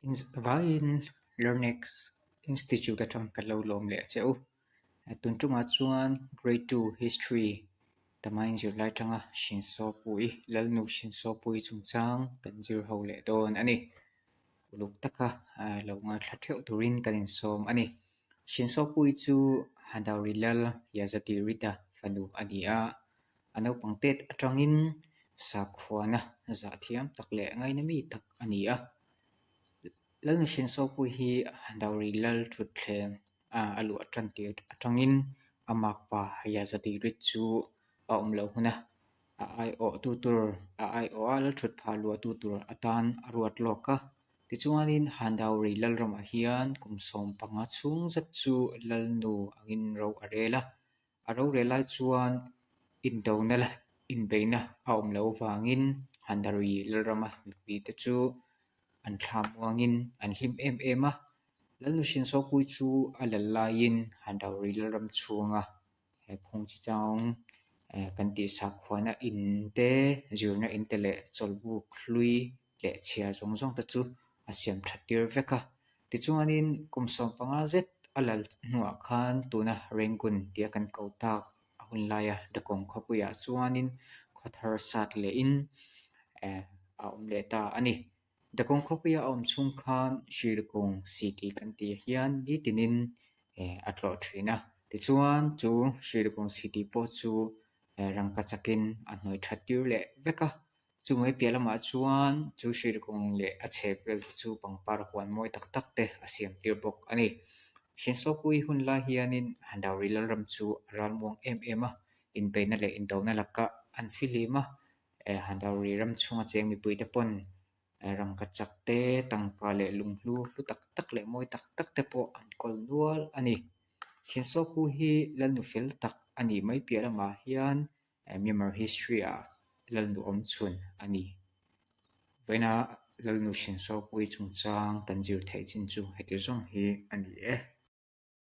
Vaiin Learnex Institute atang ka lo lawm leh che u. Tun tumah chuan Grade 2 History tamain zirlai tanga Hrinsawpui, Lalnu Hrinsawpui chungchang kan zir ho leh dawn a ni. Uluk taka lo ngaithla theuh turin kan insawm a ni. Hrinsawpui chu Hadauri Lal Yazati Rita fanu a ni a, a naupang tet atangin sakhuana zah thiam tak leh ngaina mi tak a ni a. Lalnu Hrinsawpui hi Hadauri Lal thutthleng a luah tan tir atangin a makpa Yazati Rit chu a awm loh hun a, a aiawhtu tur a aiawh a, lalthut phah luahtu tur atan a ruat lawk a. Tichuanin Handauri Lalramah hian kum 15 chhung zet chu Lalnu angin ro a rel a, a rorel lai chuan indona leh inbeihna a awm loh avangin Handauri Lalrama mipuite chu an thla muangin an hlim em em a. Lalnu Hrinsawpui chu a lal laiin Handauri Lalram chhunga He phung chi chang kan tih sakhuana in te, zirna in te leh chawlhbuk hlui leh chhia zawng zawng te chu a siam that tir vek a. Tichuanin kum 15 zet a lal hnuah khan tuna Rangoon tia kan ko tak a hun laia Dakawng khawpuiah chuanin khawthar sat lehin a awm leh ta a ni. Dakawng khawpuia a awm chhung khan Hrilkung City kan tih hian nitinin a tlawh thin a. Tichuan chu Hrilkung City pawh chu rangka chakin a hnawih that tir leh vek a. Chu mai piah lamah chuan chu Hrilkung leh a chheh vel te chu pangpar huan mawi tak tak te a siam tir bawk a ni. Hrinsawpui hun lai hianin Handauri Lalram chu a ralmuang em em a, inbeihna leh indona lakah an fihlim a. Handauri ram chhunga cheng mipuite pawn rangka chak te, tangka leh lunghlu hlu tak tak leh mawi tak tak te pawh an kawl nual a ni. Hrinsawpu hi Lalnu fel tak a nih mai piah lamah hian Myanmar history ah Lalnu awm chhun a ni. Vawiina Lalnu Hrinsawpui chungchang kan zir theih chin chu heti zawng hi a ni e.